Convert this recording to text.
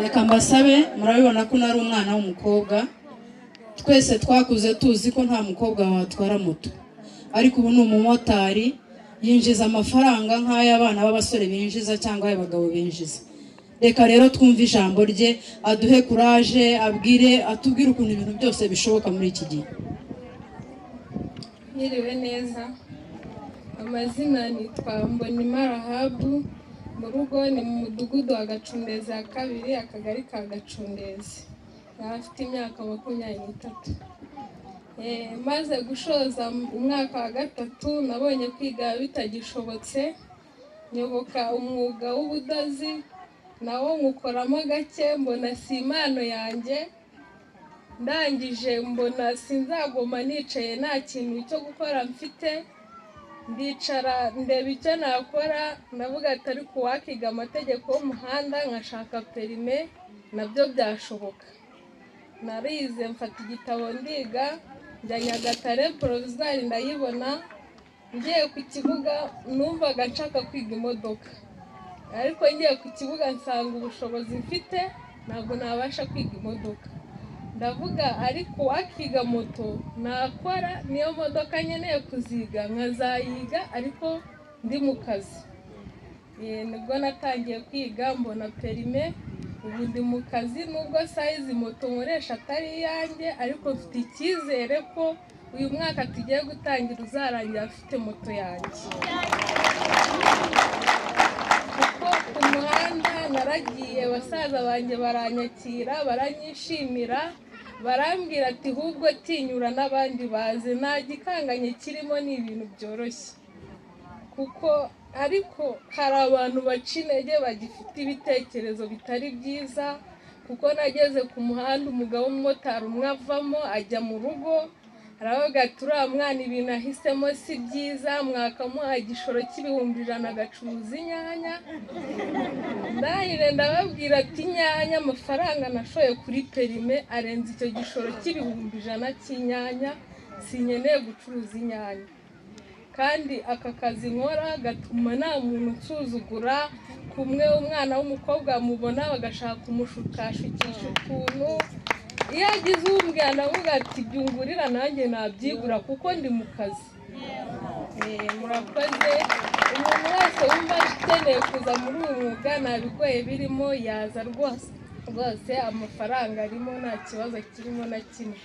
Reka mbasabe, murabibona ko nari umwana w'umukobwa. Twese twakuze tuzi ko nta mukobwa watwara moto, ariko ubu ni umumotari, yinjiza amafaranga nk'ay'abana b'abasore binjiza cyangwa ay'abagabo binjiza. Reka rero twumve ijambo rye, aduhe courage, abwire, atubwire ukuntu ibintu byose bishoboka muri iki gihe. Mwiriwe neza. Amazina nitwa Mbonimara Rahabu. Mu rugo ni mu Mudugudu wa Gacundezi ya kabiri, Akagari ka Gacundezi. Yaba afite imyaka 23. Maze gushoza umwaka wa gatatu, nabonye kwiga bitagishobotse, nyoboka umwuga w'ubudozi, nawo nywukoramo gake, mbona si impano yanjye. Ndangije mbona sinzagoma nicaye nta kintu cyo gukora mfite. Ndicara ndeba icyo nakora, ndavuga ati: "Ariko uwakiga amategeko y'umuhanda nkashaka perime, nabyo byashoboka." Narize, mfata igitabo ndiga, njya Nyagatare, provisoire ndayibona. Ngiye ku kibuga, numvaga nshaka kwiga imodoka, ariko ngiye ku kibuga nsanga ubushobozi mfite ntabwo nabasha kwiga imodoka. Ndavuga: "Ariko uwakiga moto nakora, niyo modoka nkeneye kuziga nkazayiga ariko ndi mu kazi." Nibwo natangiye kwiga, mbona perime, ubu ndi mu kazi. Nubwo size moto nkoresha atari iyanjye, ariko mfite icyizere ko uyu mwaka tugiye gutangira uzarangira afite moto yanjye, kuko ku muhanda naragiye, basaza banjye baranyakira, baranyishimira, barambwira ati: "Ahubwo tinyura n'abandi baze, nta gikanganye kirimo, ni ibintu byoroshye." Kuko ariko hari abantu baca intege, bagifite ibitekerezo bitari byiza, kuko nageze ku muhanda, umugabo w'umumotari umwe avamo ajya mu rugo, aravuga ati: "Uriya mwana ibintu ahisemo si byiza, mwakamuha igishoro cy'ibihumbi 100 agacuruza inyanya." Ndangije ndababwira ati: "Inyanya, amafaranga nashoye kuri perime arenze icyo gishoro cy'ibihumbi 100 cy'inyanya, sinkeneye gucuruza inyanya." Kandi aka kazi nkora gatuma nta muntu unsuzugura. Kumwe umwana w'umukobwa mubona bagashaka kumushukashukisha ukuntu, iyo agize umbwira ndavuga ati: "Byungurira nanjye nabyigura kuko ndi mu kazi." Murakoze. Umuntu wese wumva akeneye kuza muri uyu mwuga, nta bigoye birimo, yaza rwose rwose, amafaranga arimo, nta kibazo kirimo na kimwe.